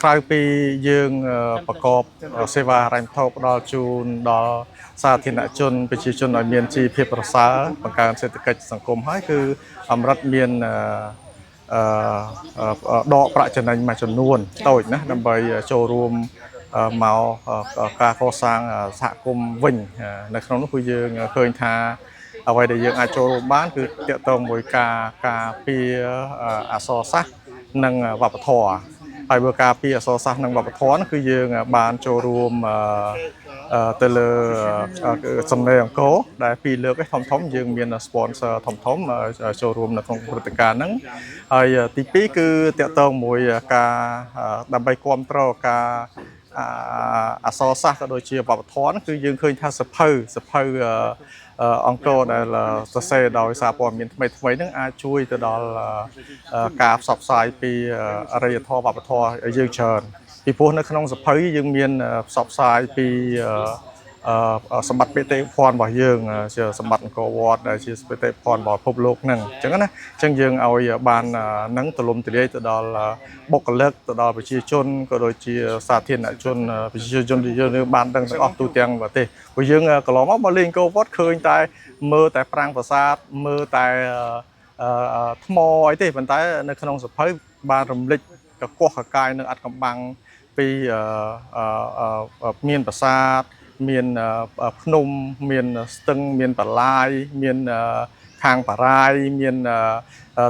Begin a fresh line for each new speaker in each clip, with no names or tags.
ក្រៅពីយើងប្រកបសេវាហិរញ្ញវត្ថុផ្ដល់ជូនដល់សាធារណជនប្រជាជនឲ្យមានជីវភាពប្រសើរបង្កើនសេដ្ឋកិច្ចសង្គមហើយគឺអម្រឹតមានអឺដកប្រាក់ចំណេញមួយចំនួនតូចណាដើម្បីចូលរួមមកការកសាងសហគមន៍វិញនៅក្នុងនោះគឺយើងឃើញថាអ្វីដែលយើងអាចចូលរួមបានគឺទាក់ទងមួយការការពារអក្សរសាស្ត្រនិងវប្បធម៌ហើយបើការពារអក្សរសាស្ត្រនិងវប្បធម៌នោះគឺយើងបានចូលរួមទៅលើសំណេរអង្គរដែលពីរលើកឯងធំធំយើងមាន sponsor ធំធំចូលរួមនៅក្នុងព្រឹត្តិការណ៍ហ្នឹងហើយទី2គឺទាក់ទងមួយការដើម្បីគ្រប់គ្រងការអក្សរសាស្ត្រក៏ដូចជាវប្បធម៌ហ្នឹងគឺយើងឃើញថាសភៅសភៅអង្គរដែលសរសេរដោយសារព័ត៌មានថ្មីថ្មីហ្នឹងអាចជួយទៅដល់ការផ្សព្វផ្សាយពីអរិយធម៌វប្បធម៌ឲ្យយើងច្រើនពីព្រោះនៅក្នុងសភៅយើងមានផ្សព្វផ្សាយពីសម្បត្តិបេតិកភណ្ឌរបស់យើងជាសម្បត្តិអង្គរវត្តដែលជាបេតិកភណ្ឌរបស់ពិភពលោកហ្នឹងអញ្ចឹងណាអញ្ចឹងយើងឲ្យបាននឹងទូលំទូលាយទៅដល់បុគ្គលិកទៅដល់ប្រជាជនក៏ដូចជាសាធារណជនប្រជាជនយើងបានដឹងទាំងអស់ទូទាំងប្រទេសព្រោះយើងកន្លងមកមកលេងអង្គរវត្តឃើញតែមើលតែប្រាង្គប្រាសាទមើលតែថ្មអីទេប៉ុន្តែនៅក្នុងសភៅបានរំលេចកកោះកកាយនៅអត្តកំបាំងពីមានប្រាសាទមានភ្នំមានស្ទឹងមានបលាយមានខាងបារាយមាន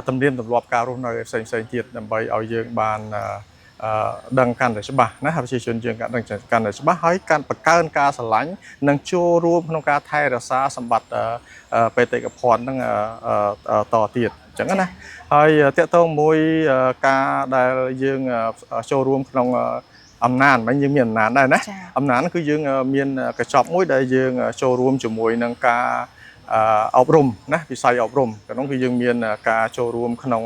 ទំនៀមទម្លាប់ការរស់នៅផ្សេងផ្សេងទៀតដើម្បីឲ្យយើងបានដឹងកាន់តែច្បាស់ណាប្រជាជនយើងកាន់ដឹងកាន់តែច្បាស់ហើយកាន់បង្កើនការស្រឡាញ់និងចូលរួមក្នុងការថែរក្សាសម្បត្តិបេតិកភណ្ឌហ្នឹងតទៀតអញ្ចឹងណាហើយទាក់ទងមួយការដែលយើងចូលរួមក្នុងអំណានមិញយើងមានអំណានដែរណា
ចា៎
អំណានគឺយើងមានកញ្ចប់មួយដែលយើងចូលរួមជាមួយនឹងការអប់រំណាវិស័យអប់រំក្នុងគឺយើងមានការចូលរួមក្នុង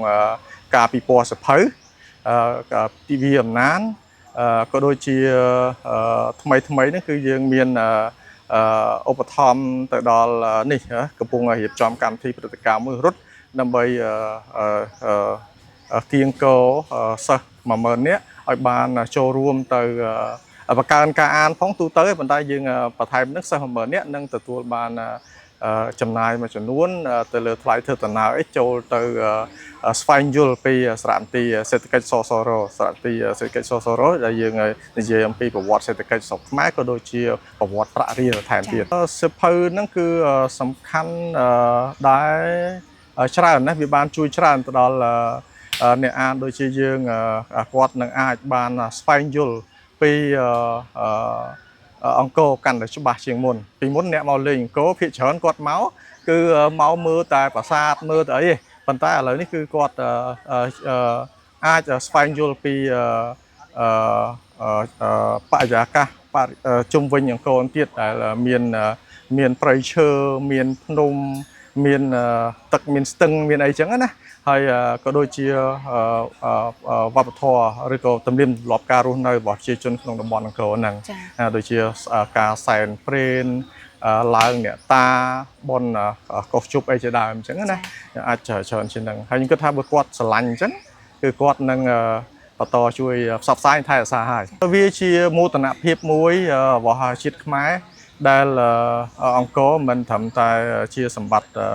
ការពិព័រណ៍សភៅទិវាអំណានក៏ដូចជាថ្មីថ្មីនេះគឺយើងមានឧបត្ថម្ភទៅដល់នេះកំពុងរៀបចំកម្មវិធីព្រឹត្តិការណ៍មួយរត់ដើម្បីគៀងគរសិស្ស10000នាក់ឲ្យបានចូលរួមទៅបង្កើនការអានផងទូទៅប៉ុន្តែយើងបន្ថែមនឹងសិស្ស10000នាក់នឹងទទួលបានចំណាយមួយចំនួនទៅលើថ្លៃធ្វើដំណើរអីចូលទៅស្វែងយល់ពីសារមន្ទីរសេដ្ឋកិច្ចសសរសារមន្ទីរសេដ្ឋកិច្ចសសរដែលយើងនិយាយអំពីប្រវត្តិសេដ្ឋកិច្ចស្រុកខ្មែរក៏ដូចជាប្រវត្តិប្រាក់រៀលថែមទៀតសៀវភៅហ្នឹងគឺសំខាន់ដែរច្រើនណាស់វាបានជួយច្រើនទៅដល់អ្នកអានដូចជាយើងគាត់នឹងអាចបានស្វែងយល់ពីអង្គរកាន់តែច្បាស់ជាងមុនពីមុនអ្នកមកលេងអង្គរភាគច្រើនគាត់មកគឺមកមើលតែប្រាសាទមើលតែអីទេប៉ុន្តែឥឡូវនេះគឺគាត់អាចស្វែងយល់ពីបរិយាកាសជុំវិញអង្គរទៀតដែលមានមានព្រៃឈើមានភ្នំមានទឹកមានស្ទឹងមានអីចឹងណាហើយក៏ដូចជាវប្បធម៌ឬក៏ទំនៀមទម្លាប់ការរស់នៅរបស់ប្រជាជនក្នុងតំបន់អង្គរហ្នឹង
ចា៎
ដូចជាការសែនព្រេនឡើងអ្នកតាបន់កោសជប់អីជាដើមអញ្ចឹងណាអាចច្រើនជាងហ្នឹងហើយខ្ញុំគិតថាបើគាត់ស្រឡាញ់អញ្ចឹងគឺគាត់នឹងបន្តជួយផ្សព្វផ្សាយថែរក្សាហើយវាជាមោទនភាពមួយរបស់ជាតិខ្មែរដែលអង្គរមិនត្រឹមតែជាសម្បត្តិ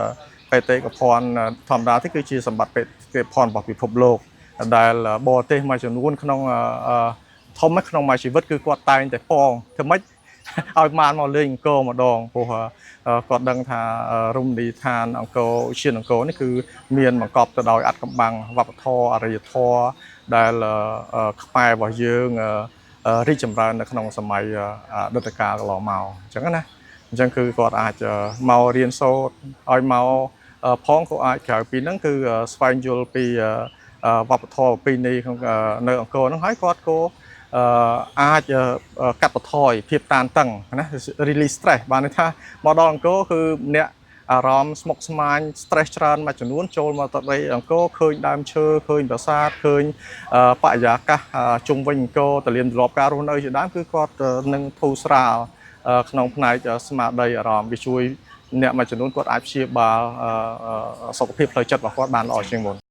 បេតិកភណ្ឌធម្មតាទេគឺជាសម្បត្តិបេតិកភណ្ឌរបស់ពិភពលោកដែលបរទេសមួយចំនួនក្នុងធំក្នុងមួយជីវិតគឺគាត់តែងតែប៉ងធ្វើម៉េចឲ្យបានមកលេងអង្គរម្ដងព្រោះគាត់ដឹងថារមណីយដ្ឋានអង្គរឧទ្យានអង្គរនេះគឺមានបង្កប់ទៅដោយអត្ថកំបាំងវប្បធម៌អរិយធម៌ដែលខ្មែររបស់យើងរីកចម្រើននៅក្នុងសម័យអតីតកាលកន្លងមកអញ្ចឹងណាអញ្ចឹងគឺគាត់អាចមករៀនសូត្រឲ្យមកផងក៏អាចក្រៅពីហ្នឹងគឺស្វែងយល់ពីវប្បធម៌ប្រពៃណីក្នុងនៅអង្គរហ្នឹងហើយគាត់ក៏អាចកាត់បន្ថយភាពតានតឹងណា release stress បានន័យថាមកដល់អង្គរគឺអ្នកអារម្មណ៍ស្មុគស្មាញ stress ច្រើនមួយចំនួនចូលមកទៅដីអង្គរឃើញដើមឈើឃើញប្រាសាទឃើញបរិយាកាសជុំវិញអង្គរទលាមទម្លាប់ការរស់នៅជាដើមគឺគាត់នឹងធូរស្រាលក្នុងផ្នែកស្មារតីអារម្មណ៍វាជួយអ្នកមួយចំនួនគាត់អាចព្យាបាលសុខភាពផ្លូវចិត្តរបស់គាត់បានល្អជាងមុន។